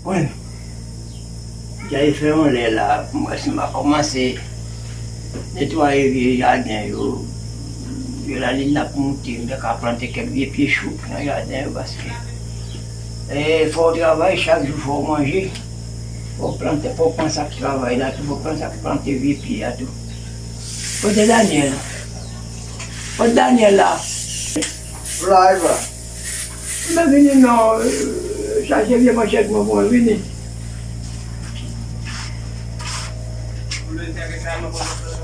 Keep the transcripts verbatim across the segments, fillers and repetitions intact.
Mwen, djay fè yon lè la, m wè si m pa kòmanse netwaye vye jaden yo. Vye lalin ap moute, m ta ka plante kèk vye pye chouk nan jaden yo, paske, e, fò w travay chak jou, fò w manje. Fò w plante, fò w pran sa k travay la tou, fò w pran sa k plante vye pye a tou. Kote Daniel? Kote Daniel la? Live. Mwen vini non, chache vye manchèt mwen pou mwen vini.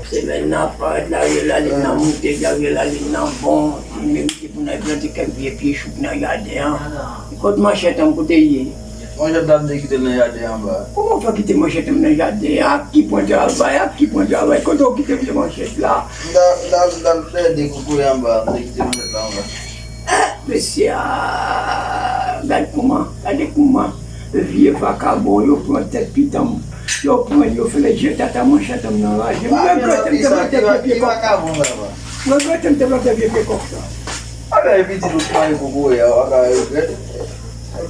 Semèn nan ap parèt la, vye lalin nan moute, vye lalin nan bon, mwen ki pou n al plante kèk vye pye chouk nan jaden an. Kot manchèt an, kote l ye? Manchèt la m te kite l nan jaden anba. Kòman w fè kite manchèt an nan jaden an? Ak ki pwen travay, ak ki pwen travay, kote w kite vye manchèt la? M t al, m t al, m t al plede kokoye anba, m te kite manchèt la anba. Eh, mesye a, gad kòman, gade kòman vye vakabon yo pran tèt pitanm, yo pran, yo fè lè je tata manchèt an nan raje. M regrete m te plante vye pye kòk sa. M regrete m te plante vye pye kòk sa. Ala e pitit ou k manje kokoye a, w pa ka regrèt.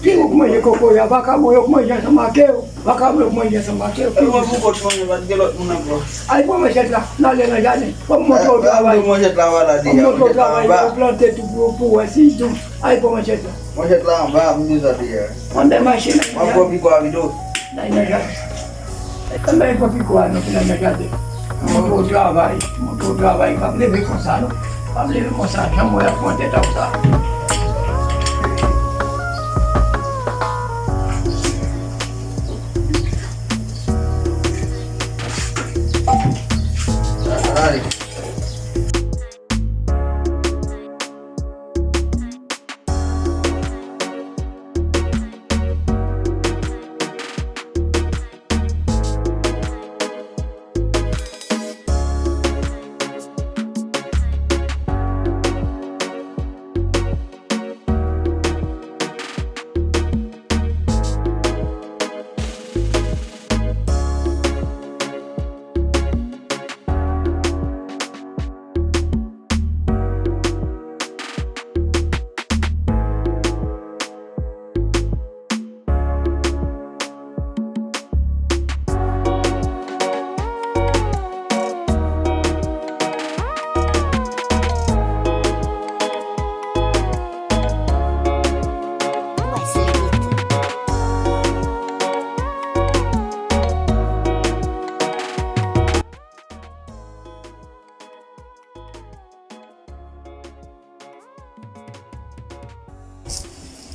Ki ou k manje kokoye a? Vakabon yo k manje ansanm ak ou. Vakabon yo k manje ansanm ak ou. E mwen pou kont mwen, pa t gen lòt moun ankò. Al pran manchèt la, n ale nan jaden. Fò m montre w travay. Fò m montre w travay la, ou plante tou pou, pou wè si tou. Al pran manchèt la. Manchèt la anba, m deja te a. Anben mache nan jaden. Mwen pran pikwa pito. Nan jaden. Anben pran pikwa non, ki nan jaden. Montre w travay, montre w travay, p ap leve konsa non. P ap leve konsa, janm wè y ap pran tèt a w sa.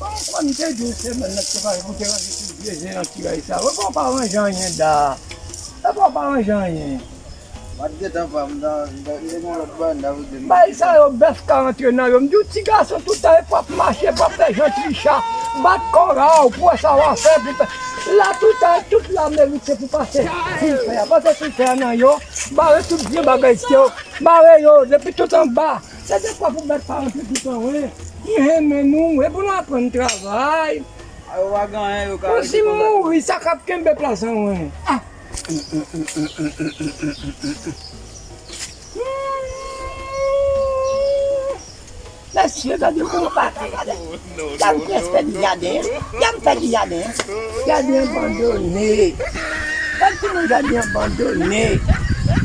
Bon, kòm m te di w semèn nan, te pare pou te ranje tout vye zen nan ti raj sa. Ou pa ranje anyen, Da. Ou pa ranje anyen. Mwen t gentan pa, m ta, m ta, m te gen yon lòt bagay, m ta vle di. Bay sa yo, bèf ka rantre nan yo. M di w, ti gason, tout tan, e pou w ap mache, pou w ap fè jan Tricha. Bat kò w la, pou w wè sa w a fè, pou fè. La, tout tan, tout lamerik, se pou pase silfè a. Pase silfè a nan yo, bare tout vye bagay yo, bare yo, depi tout anba. Se de fwa pou bèt pa rantre tout an, wi. M renmen nou, e pou nou aprann travay. A, yo pa gen anyen, yo ka rete konsa. Bon, si m mouri, sa k ap kenbe plas an, wi. Ah. Mesye, gade kòman bagay la. Y ap fè di jaden an. Y ap fè di jaden an. Jaden abandone. Gad kòman jaden abandone. Men,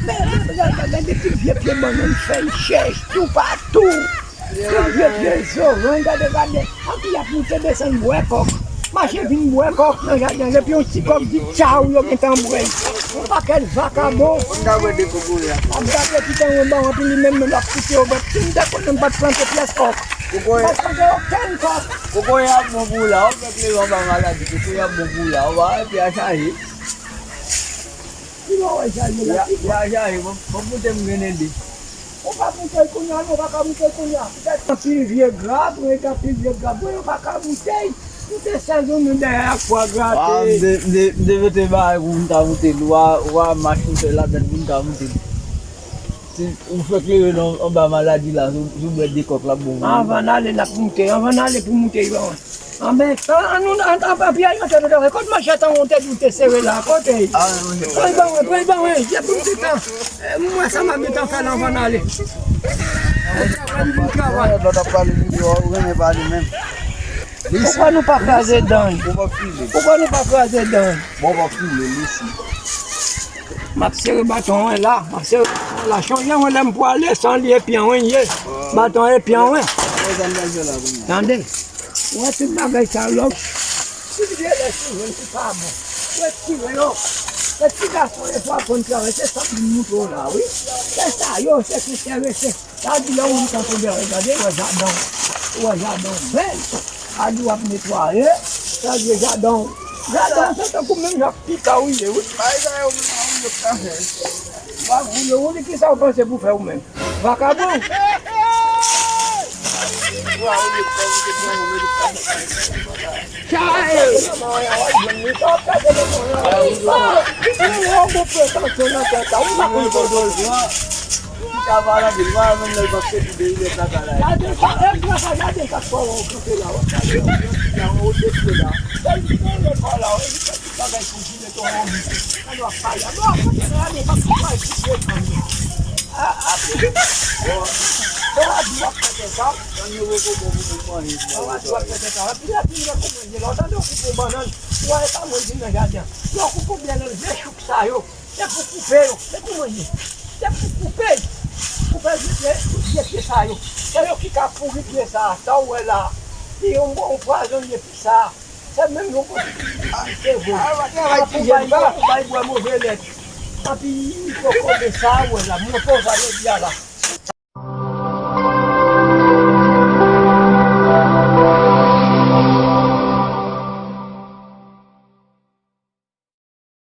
men, men, men, gade ti vye pye bannann fèy chèch toupatou. Ti vye pye zoranj, gade, gade. Anpi y ap moute desann bwè kòk. Mache vin bwè kòk nan jaden an, epi yon ti kòk di tchaw, yo gentan bwè l. Yon pakèt vakabon. Moun ta bwè de kokoye a. Ap gate pitan yon bawon, epi li menm, menm l ap koute yo bwè. Si m te konnen, m pa t plante pyès kòk. Kokoye. M pa t plante okenn kòk. Kokoye ap bon pou ou la, ou fè kleren anba maladi, kokoye ap bon pou ou la, ou pa wè pye a chaje. Ki bò wè chaje la? Pye a chaje, bon, bon, pote m grennen de. Ou pa moute l kounye a, non, ou pa ka moute l kounye a. Petèt anpil vye grab, wi, anpil vye grab, wi, ou pa ka moute l. Moute sèl jounen dèyè ak bwa grate. Ah, m te, m te, m te mete bagay pou m ta moute l. Ou a, ou a mach ou fè ladann pou m ta moute l. Si ou fè kleren nan anba maladi la, sou, sou bwèt de kòk la, bon. Anvan n ale, n ap moute. Anvan n ale pou moute, bon. Anben, an, an, nou, an, an, an, pye a, yo te, te, te, kot manchèt an, ou te di w te sere la, kote l? Ah, manchèt la. Pran l ban mwen, pran l ban mwen, se pou m te tan. Eh, m wè sa m ap gentan fè la anvan n ale. Travay, m vin travay. Lòt ap pale videyo a, ou renmen pale menm. Poukwa nou pa kraze dan? Poukwa nou pa kraze dan? Bon, w ap file, mesi. M ap sere baton an la, m ap sere baton an la. Chonje mwen lè m pwale san li epi an wen ye. Baton epi an wen. Tande. Ou wè tout bagay sa yo. Si vye lè sou jwenn ki pa bon, retire yo. Se ti gason e pou aprann travay, se sa m moutre w la, wi. Se sa yo, se ki enterese. Sa di lè ou vin kanpe dèyè, gade, ou wè jaden w. Ou wè jaden w bèl. Sa di w ap netwaye. Sa di jaden w. Jaden w se tankou menm jan pita ou ye, wi. Bagay sa yo menm, a ou yo ka fè. Wa voye ou li, kisa ou panse pou fè ou menm? Vakabon. Wa ou yo ka fè. Chae! Ou gon pretansyon nan tèt la, ou pa konn kote w ye. Li ka pale anpil, pa menm lè l p ap soti de li lè kaka la. Gade sa, e pran sa, gade sa k fè w kanpe la, w ap gade yon ti la, yon desye la. Sa li fè lekòl la, w ap gade tout bagay pou jile ton anvi. Sa nou ap pale la. Non, kote nou ale, pa pou pale tout de tan. A, a, bon. Bon, a di w ap fè sa. An yo poko bon pou moun manje. An yo ap fè sa. Epi lè fin nan kou manje la, w tande w koupe yon bannann, ou wè e pa mwen ki nan jaden an. Lè w koupe yon bannann, vye chouk sa yo. Se pou koupe yo, se pou manje. Se pou koupe. Koupe vye pye, tout vye pye sa yo. Se yo ki ka pouri pye sa a. Sa w wè la a, se yon bon pwazon li ye pi sa a. Se menm yon kote ki se vo. Anpi bay bwa, bay bwa move lèt. Anpi kokobe sa a w wè la. Mwen poze a jodi a la.